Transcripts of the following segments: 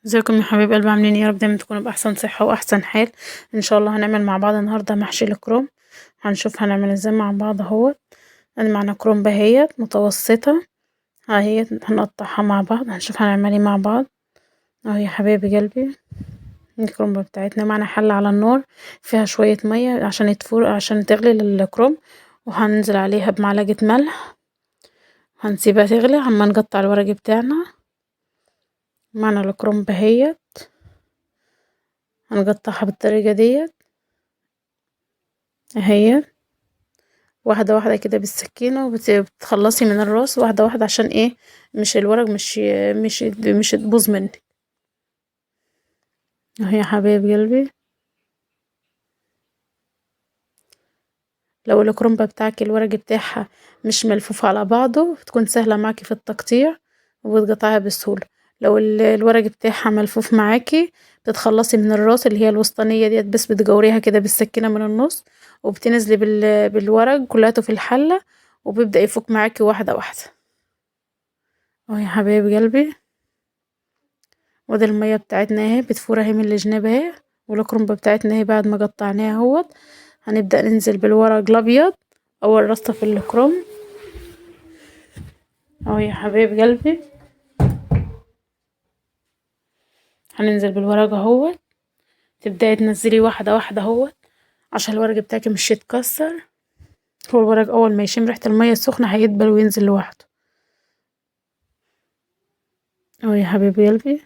ازيكم يا حبايب قلبي؟ عاملين ايه؟ يا رب دايما تكونوا باحسن صحة واحسن حال. ان شاء الله هنعمل مع بعض النهارده محشي الكرنب. هنشوف هنعمل ازاي مع بعض اهوت. انا معانا كرنب اهيت متوسطه اهيت، هنقطعها مع بعض، هنشوف هنعمل ايه مع بعض اهو يا حبايب قلبي. الكرنب بتاعتنا معانا حله على النار فيها شوية مية عشان تفور، عشان تغلي الكرنب، وهننزل عليها بمعلقه ملح، هنسيبها تغلي عما نقطع الورق بتاعنا. معنا الكرنب اهيت هنقطعها بالطريقة ديت اهي، واحدة واحدة كده بالسكينة، وبتخلصي من الراس واحدة واحدة عشان ايه؟ مش الورق مش تبوظ منك اهي يا حبايب قلبي. لو الكرنبة بتاعك الورق بتاعها مش ملفوف على بعضه بتكون سهلة معاكي في التقطيع وبتقطعيها بسهولة. لو الورق بتاعها ملفوف معاكي بتتخلصي من الراس اللي هي الوسطانية ديت، بس بتجوريها كده بالسكينة من النص، وبتنزلي بالورق كلته في الحلة، وبيبدأ يفك معاكي واحدة واحدة اهو يا حبايب قلبي. وادي المية بتاعتنا اهي بتفور اهي من الجناب اهي، والكرنبة بتاعتنا اهي بعد ما قطعناها اهوت. هنبدأ ننزل بالورق الابيض اول رصة في الكرنب اهو يا حبايب قلبي. هننزل بالورق اهوت، تبدأي تنزلي واحدة واحدة اهوت عشان الورق بتاعك مش يتكسر. هو الورق اول ما يشم ريحة المية السخنة هيدبل وينزل لوحده اهو يا حبيب قلبي.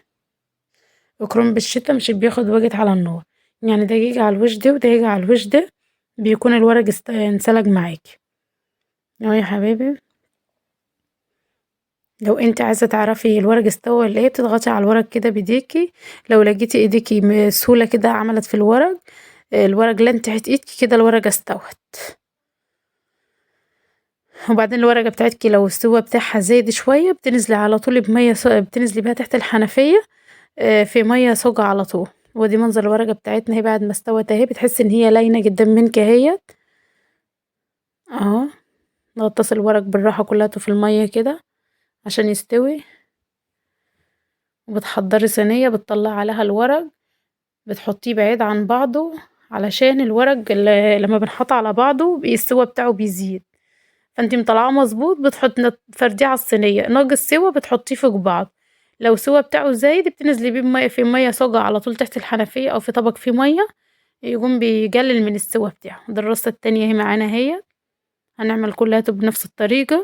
وكرنب الشتا مش بياخد وقت على النار، يعني دقيقة على الوش ده ودقيقة على الوش ده بيكون الورق انسلق معاكي اهو يا حبايبي. لو انت عايزة تعرفي الورق استوى ولا ايه بتضغطي على الورق كده بايديكي، لو لقيتي ايديكي بسهولة كده عملت في الورق، الورق لن تحت ايدك كده الورقة استوت. وبعدين الورقة بتاعتك لو السوا بتاعها زايد شوية بتنزلي على طول بمية بتنزلي بيها تحت الحنفية، في مية ساقعة على طول. ودي منظر الورقة بتاعتنا اهي بعد ما استوت اهي، بتحس ان هي لينة جدا منك اهيت اهو. نغطس الورق بالراحة كلها في المية كده عشان يستوي. وبتحضري صينية بتطلعي عليها الورق، بتحطيه بعيد عن بعضه علشان الورق اللي لما بنحطه على بعضه السوا بتاعه بيزيد. فانتي مطلعاه مظبوط بتحطي تفرديه على الصينية، ناقص سوا بتحطيه فوق بعض. لو سوا بتاعه زايد بتنزلي بيه في مية ساقعة على طول تحت الحنفية او في طبق فيه مية، يقوم بيقلل من السوا بتاعه. ده الرصة التانية اهي معانا اهي، هنعمل كلها بنفس الطريقة،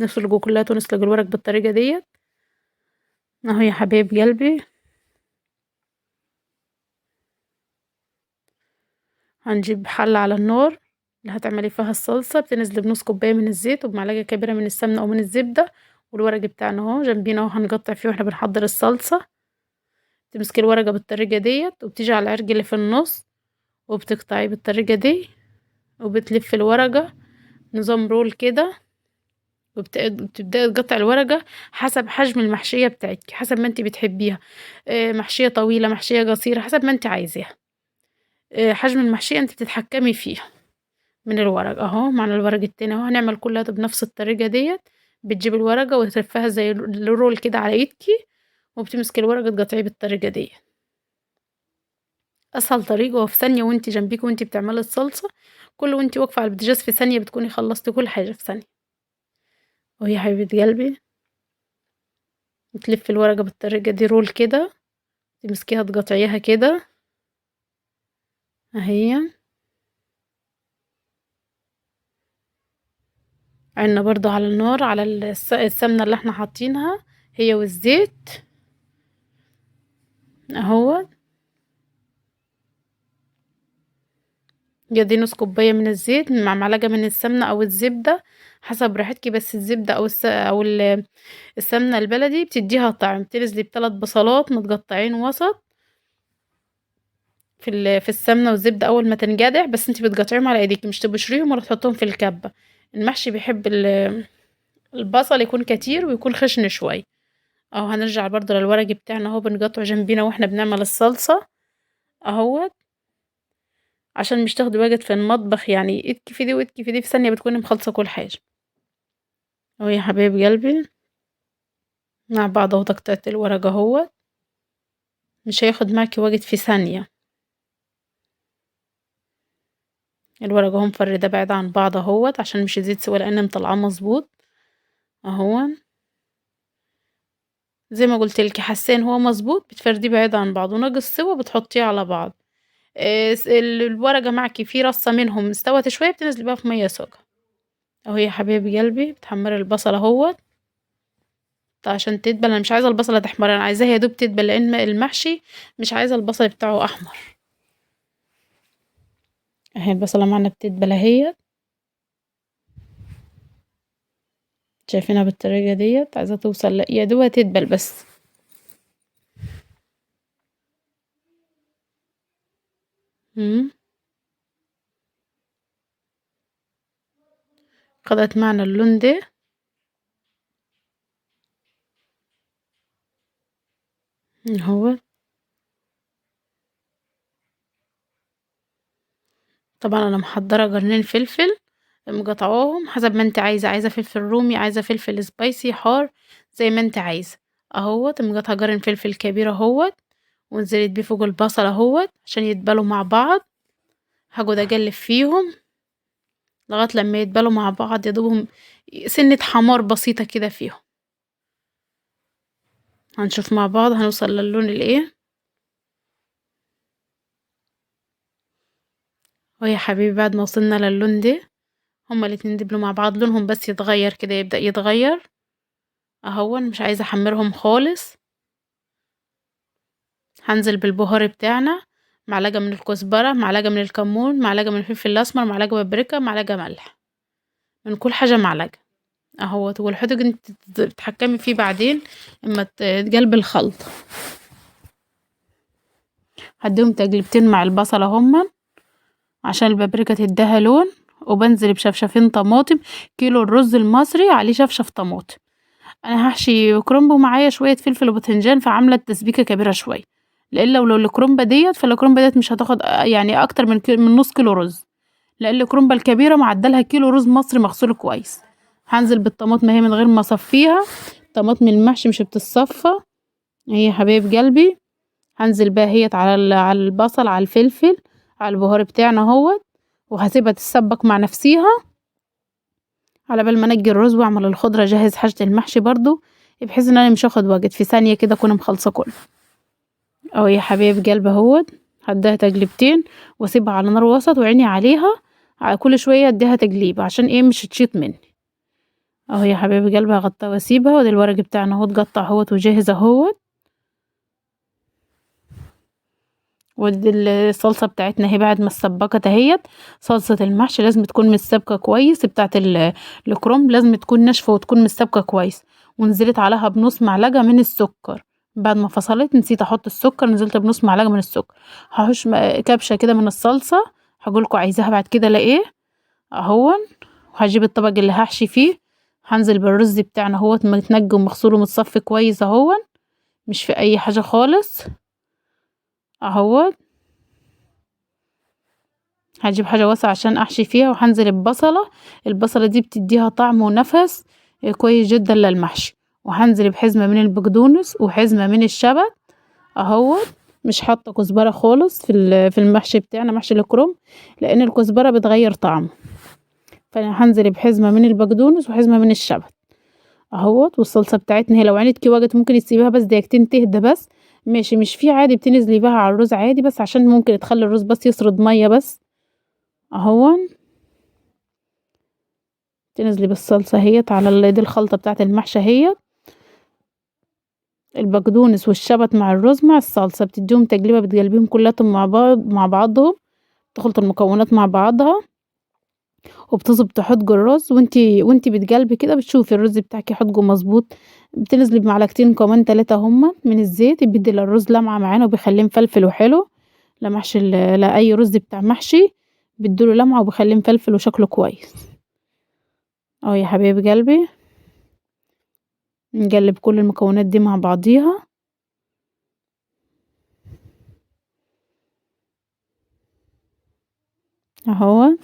نسلقه كلها ونسلق الورق بالطريقة ديت اهو يا حبايب قلبي. هنجيب حلة على النار اللي هتعملي فيها الصلصة، بتنزلي بنص كوباية من الزيت وبمعلقة كبيرة من السمنة أو من الزبدة، والورق بتاعنا اهو جنبينا اهو هنقطع فيه واحنا بنحضر الصلصة. تمسكي الورقة بالطريقة ديت وبتيجي على العرق اللي في النص وبتقطعيه بالطريقة دي، وبتلفي الورقة نظام رول كده، وبتبدأي تقطعي الورقة حسب حجم المحشية بتاعتك، حسب ما انت بتحبيها، محشية طويلة محشية قصيرة حسب ما انت عايزاها. حجم المحشية انت بتتحكمي فيها من الورق اهو. معنا الورق التاني اهو، هنعمل كلها بنفس الطريقة ديت. بتجيبي الورقة وتلفها زي الرول كده على ايدكي، وبتمسكي الورقة تقطعيه بالطريقة دي. اسهل طريقة وفي ثانية وانت جنبيك وانت بتعملي الصلصة، كل وانت واقفة على البوتاجاز في ثانية بتكوني خلصتي كل حاجة في ثانية. وهي حبيبة قلبي تلفي الورقة بالطريقة دي رول كده، تمسكيها تقطعيها كده اهي. عندنا برضو على النار على السمنة اللي احنا حاطينها هي والزيت اهو. دي نص كوباية من الزيت مع معلقة من السمنة او الزبدة حسب راحتك، بس الزبدة او السمنة البلدي بتديها طعم. تنزلي بثلاث بصلات متقطعين وسط في السمنة والزبدة اول ما تنجدع، بس انتي بتقطعيهم على ايديكي مش تبشريهم ولا تحطيهم في الكبة. المحشي بيحب البصل يكون كتير ويكون خشن شوية اهو. هنرجع برضه للورق بتاعنا اهو، بنقطعه جنبينا واحنا بنعمل الصلصة اهو، عشان مش تاخدي وقت في المطبخ، يعني ايدك في دي وايدك في دي، في ثانية بتكوني مخلصة كل حاجة اهو يا حبايب قلبي. مع بعض اهو تقطيعة الورق اهو. مش هياخد معاكي وقت، في ثانية. الورق اهو مفردة بعيد عن بعض اهوت عشان مش يزيد سوا، لان مطلعاه مظبوط اهو. زي ما قلت لك، حاسه ان هو مظبوط بتفرديه بعيد عن بعض، وناقص سوا بتحطيه على بعض. الورقة معاكي في رصه منهم استوت شوية بتنزلي بقى في مية سخنة اهو يا حبايب قلبي. بتحمري البصله اهوت عشان تدبل، انا مش عايزه البصله تحمر، انا عايزاها يا دوب تدبل، لان المحشي مش عايزه البصل بتاعه احمر. اهي البصله معنا بتدبل اهي، شايفينها بالطريقة ديت، عايزه توصل يا دوب تدبل بس. خدت معنا اللون ده. اهو طبعا انا محضرة قرنين فلفل مقطعاهم حسب ما انت عايزه، عايزه فلفل رومي، عايزه فلفل spicy حار، زي ما انت عايزه اهوت. مقطعه قرن فلفل كبير اهوت، ونزلت بيه فوق البصل اهوت عشان يتبلوا مع بعض. هقعد اقلب فيهم لغاية لما يتبلوا مع بعض، يا دوبهم سنة حمار بسيطة كده فيهم. هنشوف مع بعض هنوصل للون الايه. ويا حبيبي بعد ما وصلنا للون ده، هما الاتنين دبلوا مع بعض، لونهم بس يتغير كده، يبدأ يتغير اهو. مش عايزه احمرهم خالص. هنزل بالبهار بتاعنا، معلقه من الكزبره، معلقه من الكمون، معلقه من الفلفل الاسمر، معلقه بابريكا، معلقه ملح، من كل حاجة معلقه اهوت. والحدق انت تتحكمي فيه بعدين اما تقلبي الخلطة. هديهم تقلبتين مع البصله هما عشان البابريكا تديها لون. وبنزل بشفشفين طماطم، كيلو الرز المصري عليه شفشف طماطم. انا هحشي كرنب ومعايا شوية فلفل وباذنجان، فعامله التسبيكه كبيرة شوية، لان لو الكرنبه ديت، فالكرنبه ديت مش هتاخد يعني اكتر من نص كيلو رز، لان الكرنبه الكبيرة معدلها كيلو رز مصري مغسول كويس. هنزل بالطماطم اهي من غير ما اصفيها، طماطم المحشي مش بتتصفى اهي يا حبايب قلبي. هنزل بقى هيت على البصل، على الفلفل، على البهار بتاعنا اهوت، وهسيبها تتسبك مع نفسيها على بال ما انجي الرز واعمل الخضرة، اجهز حاجة المحشي برضو، بحيث ان انا مش هاخد وقت، في ثانية كده اكون مخلصة كله اهو يا حبايب قلبي اهوت. هديها تقلبتين واسيبها على نار وسط وعيني عليها، على كل شوية اديها تقليب عشان ايه مش تشيط مني اهو يا حبايب قلبي. هغطيها واسيبها. وادي الورق بتاعنا اهو اتقطع اهوت وجاهز اهوت. ودي الصلصه بتاعتنا اهي بعد ما اتسبكت اهيت. صلصه المحشي لازم تكون متسبكه كويس، بتاعه الكرنب لازم تكون ناشفة وتكون متسبكه كويس. ونزلت عليها بنص معلقه من السكر بعد ما فصلت، نسيت احط السكر، نزلت بنص معلقه من السكر. هحوش كبشة كده من الصلصه، هقولكوا عايزاها بعد كده لايه اهون. وهجيب الطبق اللي هحشي فيه، هنزل بالرز بتاعنا اهوت متنقي ومغسول ومتصفي كويس اهون، مش في اي حاجة خالص اهوت. هجيب حاجة واسعة عشان احشي فيها. وهنزل ببصله، البصله دي بتديها طعم ونفس كويس جدا للمحشي. وهنزل بحزمه من البقدونس وحزمه من الشبت اهوت. مش حاطه كزبره خالص في المحشي بتاعنا، محشي الكرنب، لان الكزبره بتغير طعمه. فانا هنزل بحزمه من البقدونس وحزمه من الشبت اهوت. والصلصه بتاعتنا هي لو عندك وقت ممكن تسيبيها بس دقيقتين تهدى بس، ماشي، مش في عادي بتنزلي بيها على الرز عادي، بس عشان ممكن تخلي الرز بس يسرد مية بس اهون. تنزلي بالصلصه اهيت على دي الخلطة بتاعت المحشي اهيت، البقدونس والشبت مع الرز مع الصلصه، بتديهم تقليبه، بتقلبيهم كلهم مع بعض، مع بعضهم، تخلط المكونات مع بعضها، وبتظبط حدق الرز. وانتي بتقلبي كده بتشوفي الرز بتاعك حدقه مظبوط. بتنزلي بمعلقتين كمان 3 هما من الزيت، بيدي للرز لمعة معانا وبيخليه مفلفل وحلو. لا محشي لا اي رز بتاع محشي بيديله لمعة وبيخليه مفلفل وشكله كويس اهو يا حبايب قلبي. نقلب كل المكونات دي مع بعضيها. اهو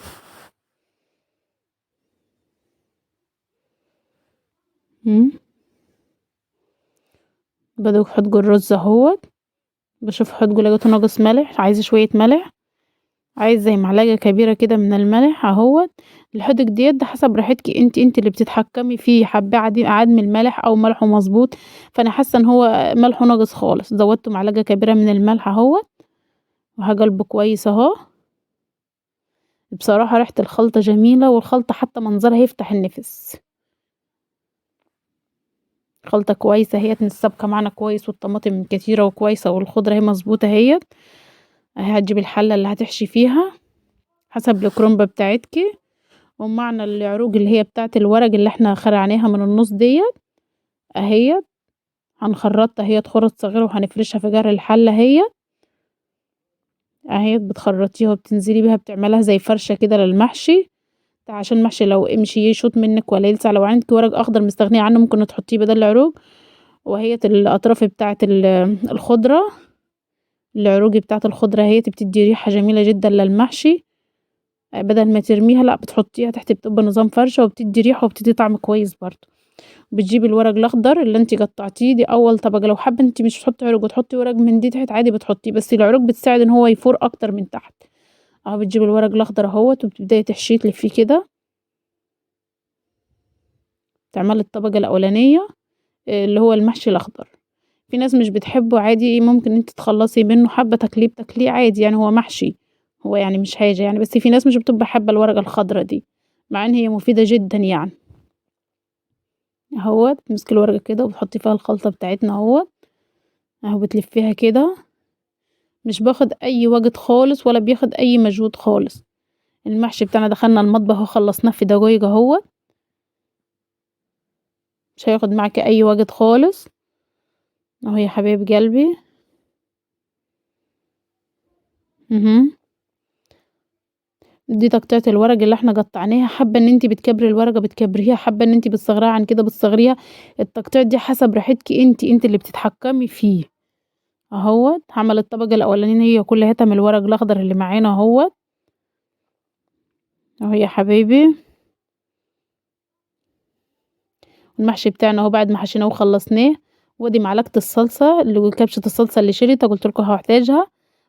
بدوق حدق الرز اهوت، بشوف حدجه لقيته ناقص ملح، عايزة شوية ملح، عايز زي معلقة كبيرة كده من الملح اهوت. الحدق ديت ده حسب راحتك انت اللي بتتحكمي فيه، حباه عدم الملح او ملحه مظبوط. فانا حاسه ان هو ملحه ناقص خالص، زودته معلقة كبيرة من الملح اهوت، وهقلبه كويس اهو. بصراحة ريحة الخلطة جميلة، والخلطة حتى منظرها يفتح النفس. خلطة كويسة اهيت، متسابكة معانا كويس، والطماطم كتيرة وكويسة، والخضرة اهي مظبوطة اهيت. اهي هتجيبي الحلة اللي هتحشي فيها حسب الكرنبة بتاعتكي، ومعنا العروج اللي هي بتاعت الورق اللي احنا خرعناها من النص ديت اهيت، هنخرطها اهيت خرط صغيرة وهنفرشها في جار الحلة اهيت اهيت. بتخرطيها وبتنزلي بيها، بتعملها زي فرشة كده للمحشي، عشان المحشي لو امشي يشوط منك ولا يلسع. لو عندك ورق اخضر مستغنية عنه ممكن تحطيه بدل العروج. وهي الاطراف بتاعت الخضرة، العروج بتاعت الخضرة اهي بتدي ريحة جميلة جدا للمحشي، بدل ما ترميها لا بتحطيها تحت، بتبقى نظام فرشة وبتدي ريحة وبتدي طعم كويس برضه. بتجيبي الورق الاخضر اللي انت قطعتيه دي اول طبقة، لو حابة انت مش تحطي عروج وتحطي ورق من دي تحت عادي بتحطيه، بس العروج بتساعد ان هو يفور اكتر من تحت اهو. بتجيبي الورق الاخضر اهوت وبتبداي تحشيه تلفيه كده، تعملي الطبقة الاولانية اللي هو المحشي الاخضر. في ناس مش بتحبه عادي، ممكن انت تخلصي منه، حابة تاكليه بتاكليه عادي، يعني هو محشي، هو يعني مش حاجة يعني، بس في ناس مش بتبقى حابة الورقة الخضرا دي مع ان هي مفيدة جدا يعني اهوت. تمسكي الورقة كده وبتحطي فيها الخلطة بتاعتنا اهوت اهو، بتلفيها كده، مش باخد اي وقت خالص ولا بياخد اي مجهود خالص. المحشي بتاعنا دخلنا المطبخ وخلصناه في دقايق اهوت، مش هياخد معاكي اي وقت خالص اهو يا حبايب قلبي. دي تقطيعة الورق اللي احنا قطعناها، حابة ان انتي بتكبري الورقة بتكبريها، حابة ان انتي بتصغريها عن كده بتصغريها. التقطيع دي حسب راحتك انتي، انتي اللي بتتحكمي فيه اهوت. هعمل الطبقة الاولانية كلها من الورق الاخضر اللي معانا اهوت اهو يا حبايبي. المحشي بتاعنا اهو بعد ما حشيناه وخلصناه، وادي معلقة الصلصة اللي كبشة الصلصة اللي شريتها قلت لكم هحتاجها،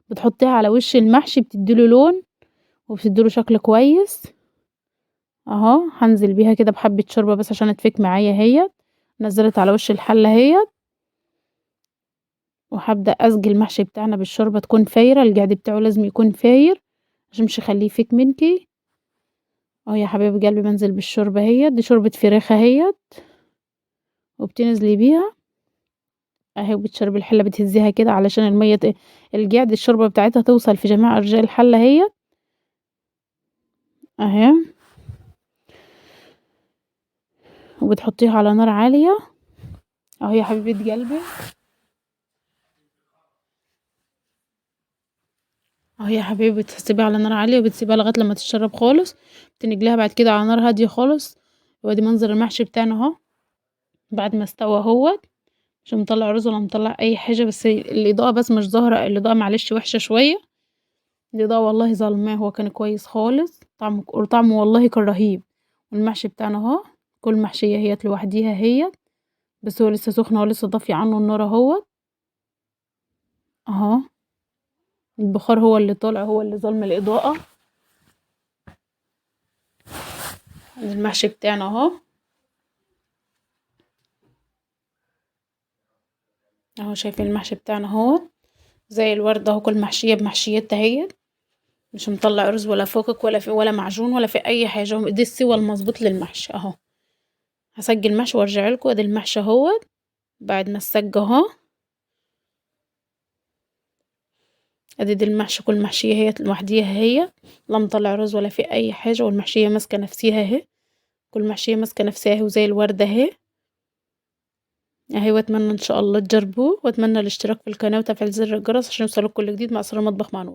بتحطيها على وش المحشي بتديله لون وبتديله شكل كويس اهو. هنزل بيها كده بحبة شوربة بس عشان تفك معايا اهيت، نزلت على وش الحلة اهيت. وهبدأ اسقي المحشي بتاعنا بالشوربة تكون فايرة، القعد بتاعه لازم يكون فاير عشان مش يخليه يفك منكي اهو يا حبايب قلبي. بنزل بالشوربة اهيت، دي شوربة فراخ اهيت، وبتنزلي بيها اهي، وبتشربي الحلة بتهزيها كده علشان المية القعد الشوربة بتاعتها توصل في جميع ارجاء الحلة اهيت اهي. وبتحطيها على نار عالية اهو يا حبيبة قلبي اهو يا حبيبي. بتسيبيها على نار عالية وبتسيبيها لغاية لما تتشرب خالص، بتنجليها بعد كده على نار هادية خالص. وادي منظر المحشي بتاعنا اهو بعد ما استوى اهوت، مش مطلع رز ولا مطلع اي حاجة، بس الاضاءة بس مش ظاهرة، الاضاءة معلش وحشة شوية، الاضاءة والله ظلماه، هو كان كويس خالص، طعمه والله كان رهيب. والمحشي بتاعنا اهو كل محشية اهيت لوحديها اهيت، بس هو لسه سخن اهو، لسه طافي عنه النار اهوت اهو، البخار هو اللي طالع، هو اللي ظلم الاضاءة. المحشي بتاعنا اهو اهو، شايفين المحشي بتاعنا اهو زي الوردة اهو، كل محشية بمحشيتها اهيت، مش مطلع رز ولا فوقك ولا في ولا معجون ولا في اي حاجة. دي السوى المظبوط للمحشي اهو. هسجل محشي وارجع لكم. ادي المحشي اهو بعد ما السج اهو، ادي دي المحشي، كل محشية اهي لوحديها اهي، لا مطلع رز ولا في اي حاجة، والمحشية ماسكة نفسيها اهي، كل محشية ماسكة نفسها اهي وزي الوردة اهي اهي. واتمنى ان شاء الله تجربوه، واتمنى الاشتراك في القناة وتفعيل زر الجرس عشان يوصلك كل جديد مع اسرار المطبخ مع نور.